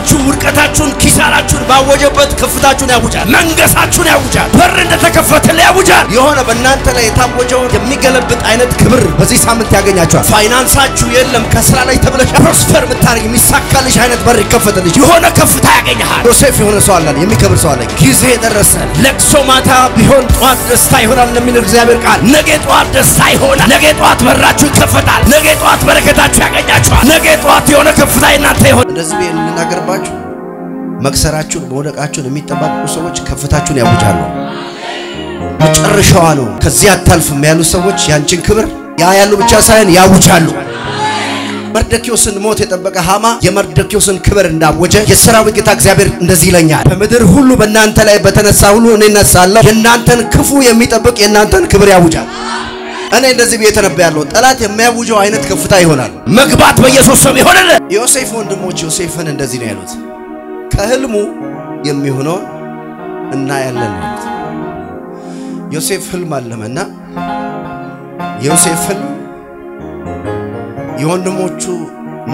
ጠላታችሁ ውድቀታችሁን ኪሳራችሁን ባወጀበት ከፍታችሁን ያውጃል፣ መንገሳችሁን ያውጃል፣ በር እንደተከፈተ ያውጃል። የሆነ በእናንተ ላይ የታወጀውን የሚገለብጥ አይነት ክብር በዚህ ሳምንት ያገኛችኋል። ፋይናንሳችሁ የለም ከስራ ላይ ተብለሽ prosper የምታደርግ የሚሳካልሽ አይነት በር ይከፈትልሽ። የሆነ ከፍታ ያገኘሃል። ዮሴፍ የሆነ ሰው አለ፣ የሚከብር ሰው አለ። ጊዜ ደረሰ። ለቅሶ ማታ ቢሆን ጠዋት ደስታ ይሆናል እንደሚል እግዚአብሔር ቃል፣ ነገ ጠዋት ደስታ ይሆናል። ነገ ጠዋት በራችሁ ይከፈታል። ነገ ጠዋት በረከታችሁ ያገኛችኋል። ነገ ጠዋት የሆነ ከፍታ የእናንተ ይሆናል። እንደዚህ ብዬ ልናገርባችሁ፣ መክሰራችሁን መውደቃችሁን የሚጠባበቁ ሰዎች ከፍታችሁን ያውጃሉ። መጨረሻዋ ነው፣ ከዚህ አታልፍም ያሉ ሰዎች ያንቺን ክብር ያ ያሉ ብቻ ሳይሆን ያውጃሉ። መርደኪዮስን ሞት የጠበቀ ሃማ የመርደኪዮስን ክብር እንዳወጀ የሰራዊት ጌታ እግዚአብሔር እንደዚህ ይለኛል፣ በምድር ሁሉ በእናንተ ላይ በተነሳ ሁሉ እኔ እነሳለሁ። የእናንተን ክፉ የሚጠብቅ የእናንተን ክብር ያውጃል። እኔ እንደዚህ ብዬ ተነብያለሁ፣ ጠላት የሚያውጀው አይነት ከፍታ ይሆናል። መግባት በኢየሱስ ስም ይሆንልህ። ዮሴፍ ወንድሞች ዮሴፍን እንደዚህ ነው ያሉት፣ ከህልሙ የሚሆነውን እናያለን ያሉት። ዮሴፍ ህልም አለመና ዮሴፍ ህልም የወንድሞቹ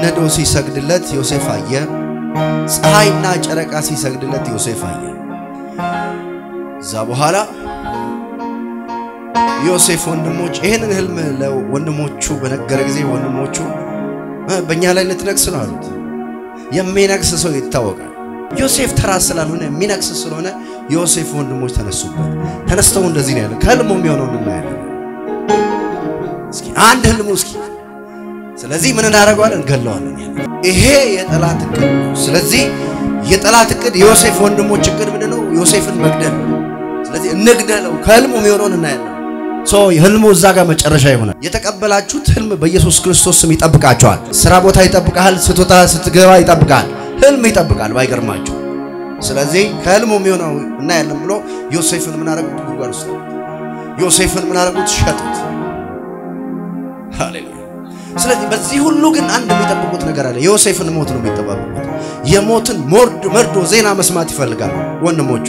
ነዶ ሲሰግድለት ዮሴፍ አየ። ፀሐይና ጨረቃ ሲሰግድለት ዮሴፍ አየ። እዛ በኋላ ዮሴፍ ወንድሞች ይሄንን ህልም ለወንድሞቹ በነገረ ጊዜ ወንድሞቹ በእኛ ላይ ልትነግስ ነው አሉት። የሚነግስ ሰው ይታወቃል። ዮሴፍ ተራ ስላልሆነ የሚነግስ ስለሆነ ዮሴፍ ወንድሞች ተነሱበት። ተነስተው እንደዚህ ነው ያለው፣ ከህልሙ የሚሆነውን እናያለን። እስኪ አንድ ህልሙ እስኪ ስለዚህ ምን እናደርገዋለን? እንገለዋለን። ይሄ የጠላት እቅድ ነው። ስለዚህ የጠላት እቅድ የዮሴፍ ወንድሞች እቅድ ምንድን ነው? ዮሴፍን መግደል። ስለዚህ እንግደለው፣ ከህልሙ የሚሆነውን እናያለን። so ህልሙ እዛ ጋር መጨረሻ ይሆናል። የተቀበላችሁት ህልም በኢየሱስ ክርስቶስ ስም ይጠብቃችኋል። ስራ ቦታ ይጠብቃል፣ ስትወጣ ስትገባ ይጠብቃል። ህልም ይጠብቃል፣ ባይገርማችሁ። ስለዚህ ከህልሙ የሚሆነው እናያለን ብሎ ዮሴፍን ምን አደረጉት? ጉድጓድ ውስጥ ዮሴፍን ምን አደረጉት? ሸጡት። ሃሌሉያ። ስለዚህ በዚህ ሁሉ ግን አንድ የሚጠብቁት ነገር አለ። የዮሴፍን ሞት ነው የሚጠባበቁት። የሞትን መርዶ ዜና መስማት ይፈልጋሉ ወንድሞቹ።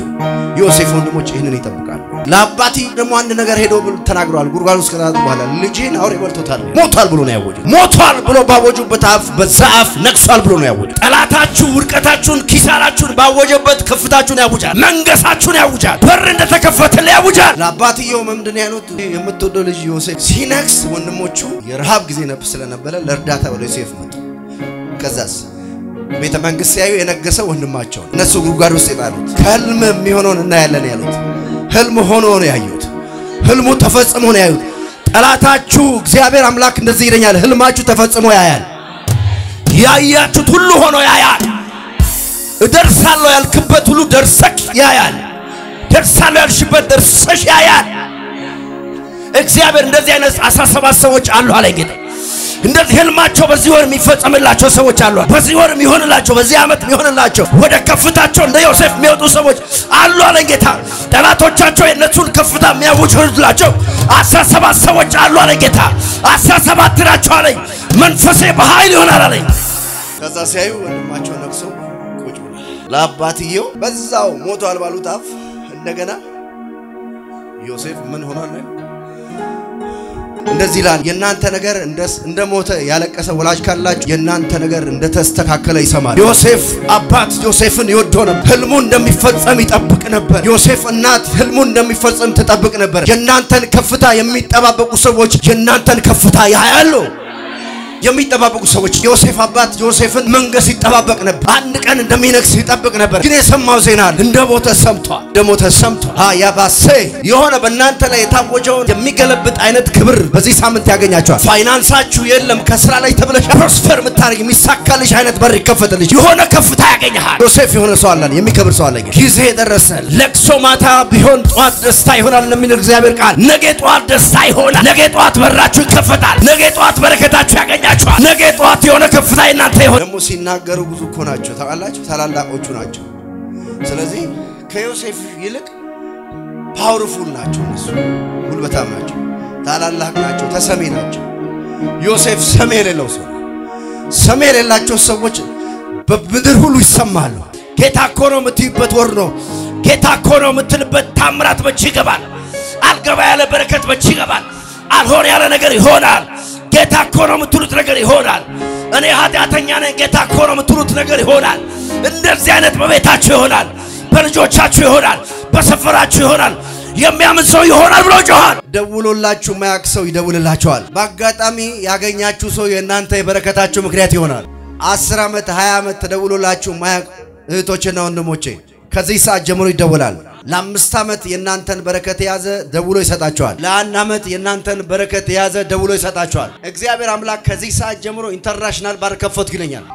ዮሴፍ ወንድሞች ይህንን ይጠብቃሉ። ለአባቲ ደግሞ አንድ ነገር ሄዶ ተናግረዋል። ጉድጓድ ውስጥ ከጣሉት በኋላ ልጅን አውሬ በልቶታል፣ ሞቷል ብሎ ነው ያወጁት። ሞቷል ብሎ ባወጁበት አፍ በዛ አፍ ነግሷል ብሎ ነው ያወጁት። ጠላታችሁ ውድቀታችሁን ኪሳራችሁን ባወጀበት ከፍታችሁን ያውጃል፣ መንገሳችሁን ያውጃል፣ በር እንደተከፈተ ያውጃል። ለአባትየው ምንድን ነው ያሉት? የምትወደው ልጅ ዮሴፍ ሲነግስ ወንድሞቹ የረሃብ ጊዜ ስለነበረ ለእርዳታ ወደ ዮሴፍ መጡ። ከዛስ ቤተ መንግስት ሲያዩ የነገሰ ወንድማቸው እነሱ ጉድጓድ ውስጥ የጣሉት። ከህልም የሚሆነውን እናያለን ያሉት ህልም ሆኖ ነው ያዩት። ህልሙ ተፈጽሞ ነው ያዩት። ጠላታችሁ እግዚአብሔር አምላክ እንደዚህ ይለኛል፣ ህልማችሁ ተፈጽሞ ያያል። ያያችሁት ሁሉ ሆኖ ያያል። እደርሳለሁ ያልክበት ሁሉ ደርሰክ ያያል። ደርሳለሁ ያልሽበት ደርሰሽ ያያል። እግዚአብሔር እንደዚህ አይነት 17 ሰዎች አሉ አለ ጌታ። እንደዚህ ህልማቸው በዚህ ወር የሚፈጸምላቸው ሰዎች አሉ። በዚህ ወር የሚሆንላቸው፣ በዚህ ዓመት የሚሆንላቸው፣ ወደ ከፍታቸው እንደ ዮሴፍ የሚወጡ ሰዎች አሉ አለ ጌታ። ጠላቶቻቸው የእነሱን ከፍታ የሚያውጁላቸው 17 ሰዎች አሉ አለ ጌታ። 17 ናቸው አለኝ። መንፈሴ በኃይል ይሆናል አለኝ። ከዛ ሲያዩ ወንድማቸው ነግሶ ቁጭ ብሏል። ለአባትየው በዛው ሞቷል ባሉት አፍ እንደገና ዮሴፍ ምን ሆኗል? እንደዚህ ይላል፣ የእናንተ ነገር እንደ ሞተ ያለቀሰ ወላጅ ካላችሁ የእናንተ ነገር እንደተስተካከለ ይሰማል። ዮሴፍ አባት ዮሴፍን ይወደው ነበር። ህልሙ እንደሚፈጸም ይጠብቅ ነበር። ዮሴፍ እናት ህልሙ እንደሚፈጸም ትጠብቅ ነበር። የእናንተን ከፍታ የሚጠባበቁ ሰዎች የእናንተን ከፍታ ያያሉ። የሚጠባበቁ ሰዎች ዮሴፍ አባት ዮሴፍን መንገስ ይጠባበቅ ነበር። አንድ ቀን እንደሚነግስ ይጠብቅ ነበር። ግን የሰማው ዜና አለ፣ እንደሞተ ሰምቷል። እንደሞተ ሰምቷል። ያባሴ የሆነ በእናንተ ላይ የታወጀውን የሚገለብጥ አይነት ክብር በዚህ ሳምንት ያገኛችኋል። ፋይናንሳችሁ የለም ከስራ ላይ ተብለሽ prosper የምታደርግ የሚሳካልሽ አይነት በር ይከፈትልሽ። የሆነ ከፍታ ያገኘሃል። ዮሴፍ የሆነ ሰው አለ፣ የሚከብር ሰው አለ። ጊዜ ደረሰ። ለቅሶ ማታ ቢሆን ጠዋት ደስታ ይሆናል እንደሚል እግዚአብሔር ቃል፣ ነገ ጠዋት ደስታ ይሆናል። ነገ ጠዋት በራችሁ ይከፈታል። ነገ ጠዋት በረከታችሁ ያገኛችኋል። ነገ ጠዋት የሆነ ከፍታ እናንተ ይሆን። ደግሞ ሲናገሩ ብዙ እኮ ናቸው ታውቃላችሁ፣ ታላላቆቹ ናቸው። ስለዚህ ከዮሴፍ ይልቅ powerful ናቸው እነሱ፣ ጉልበታም ናቸው፣ ታላላቅ ናቸው፣ ተሰሚ ናቸው። ዮሴፍ ሰሚ የሌለው ሰው፣ ሰሚ የሌላቸው ሰዎች በምድር ሁሉ ይሰማሉ። ጌታ እኮ ነው የምትይበት ወር ነው። ጌታ እኮ ነው የምትልበት ታምራት በእጅ ይገባል። አልገባ ያለ በረከት በእጅ ይገባል። አልሆን ያለ ነገር ይሆናል። ጌታ እኮ ነው የምትሉት ነገር ይሆናል። እኔ ኃጢአተኛ ነኝ ጌታ እኮ ነው የምትሉት ነገር ይሆናል። እንደዚህ አይነት በቤታችሁ ይሆናል፣ በልጆቻችሁ ይሆናል፣ በሰፈራችሁ ይሆናል። የሚያምን ሰው ይሆናል ብሎ ጮኋል። ደውሎላችሁ ማያቅ ሰው ይደውልላችኋል። በአጋጣሚ ያገኛችሁ ሰው የእናንተ የበረከታችሁ ምክንያት ይሆናል። 10 ዓመት 20 ዓመት ተደውሎላችሁ ማያቅ እህቶቼና ወንድሞቼ ከዚህ ሰዓት ጀምሮ ይደውላል። ለ5 ዓመት የእናንተን በረከት የያዘ ደውሎ ይሰጣችኋል። ለ1 ዓመት የእናንተን በረከት የያዘ ደውሎ ይሰጣችኋል። እግዚአብሔር አምላክ ከዚህ ሰዓት ጀምሮ international በር ከፈትኩ ይለኛል።